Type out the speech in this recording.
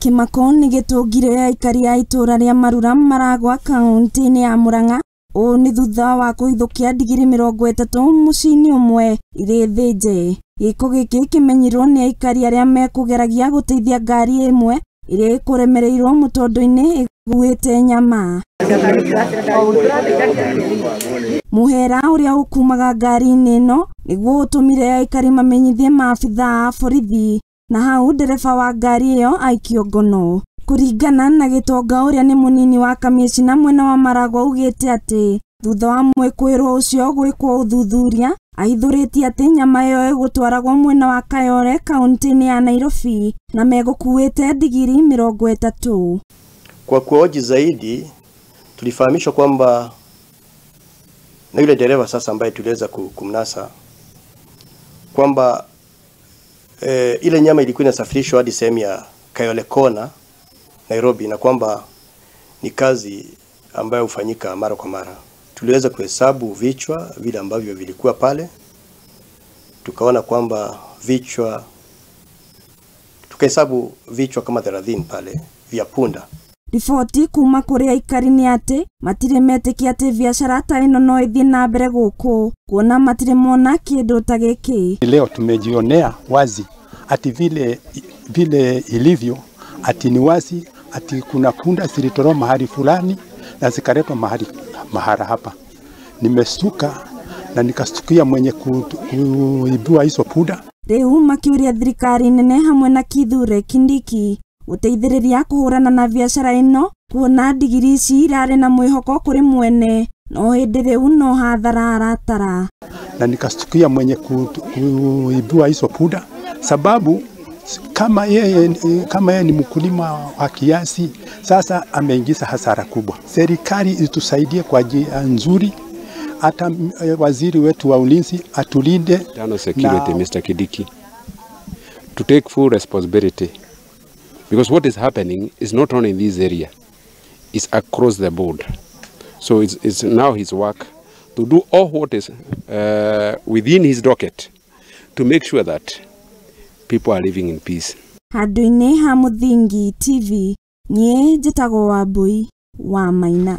Kĩmako nĩ gĩtũngire aikari a itũra rĩa Marura Maragwa kaunti-inĩ ya Murang'a. Ũũ nĩ thutha wa kũhithũkia ndigiri 30 mũciĩ-inĩ ũmwe irĩ thĩnje. Gĩko gĩkĩ kĩmenyirwo nĩ aikari arĩa mekũgeragia gũteithia ngari ĩmwe ĩrĩa ĩkũremereirwo mũtondo-inĩ ĩguĩte nyama. Mũhera ũrĩa ũkumaga ngari-inĩ ĩno nĩguo ũtũmire aikari mamenyithie maabitha a borithi na hau ndereba wa ngari ĩyo aikio ngono. Kũringana na Gĩtonga ũrĩa nĩ mũnini wa kamĩcina mwena wa Maragwa augĩte atĩ thutha wa mwĩkũĩrwo ũcio gwĩkwo ũthuthuria ahithũrĩtie atĩ nyama ĩyo ĩgũtwaragwo mwena wa Kayole kaunti-inĩ ya Nairobi na megũkuĩte ndigiri 30. Kwa kuhoji zaidi tulifahamishwa kwamba na yule dereva sasa ambaye tuliweza kumnasa kwamba ile nyama ilikuwa inasafirishwa hadi sehemu ya Kayole Kona Nairobi, na kwamba ni kazi ambayo hufanyika mara kwa mara. Tuliweza kuhesabu vichwa vile ambavyo vilikuwa pale, tukaona kwamba vichwa, tukahesabu vichwa kama 30 pale vya punda. Riboti kuma kũrĩ aikari nĩ atĩ matirĩ metĩkia atĩ biacara ta ĩno no ĩthiĩ na mbere gũkũ kuona matirĩ mona kĩndũ ta gĩkĩ. Leo tumejionea wazi ati vile ilivyo, ati ni wazi ati kuna punda zilitolewa mahali fulani na zikaletwa mahali hapa. Nimestuka na nikastukia mwenye kuibua hizo punda. Rĩu makĩũria thirikari nene hamwe na Kithure Kindiki gũteithĩrĩria kũhũrana na biacara ĩno kuona ndigiri ici irarĩ na mwĩhoko kũrĩ mwene no hĩndĩ rĩu no hathara aratara. Na nikastukia mwenye kuibua hizo punda, sababu kama yeye ni mkulima wa kiasi, sasa ameingiza hasara kubwa. Serikali itusaidie kwa njia nzuri, hata waziri wetu wa ulinzi atulinde. Internal Security, Mr. Kindiki, to take full responsibility, because what is happening is not only in this area, it's across the board. So it's now his work to do all what is within his docket to make sure that people are living in peace. Handũ-inĩ ha Mũthingi TV, niĩ njĩtagwo Wambui wa Maina.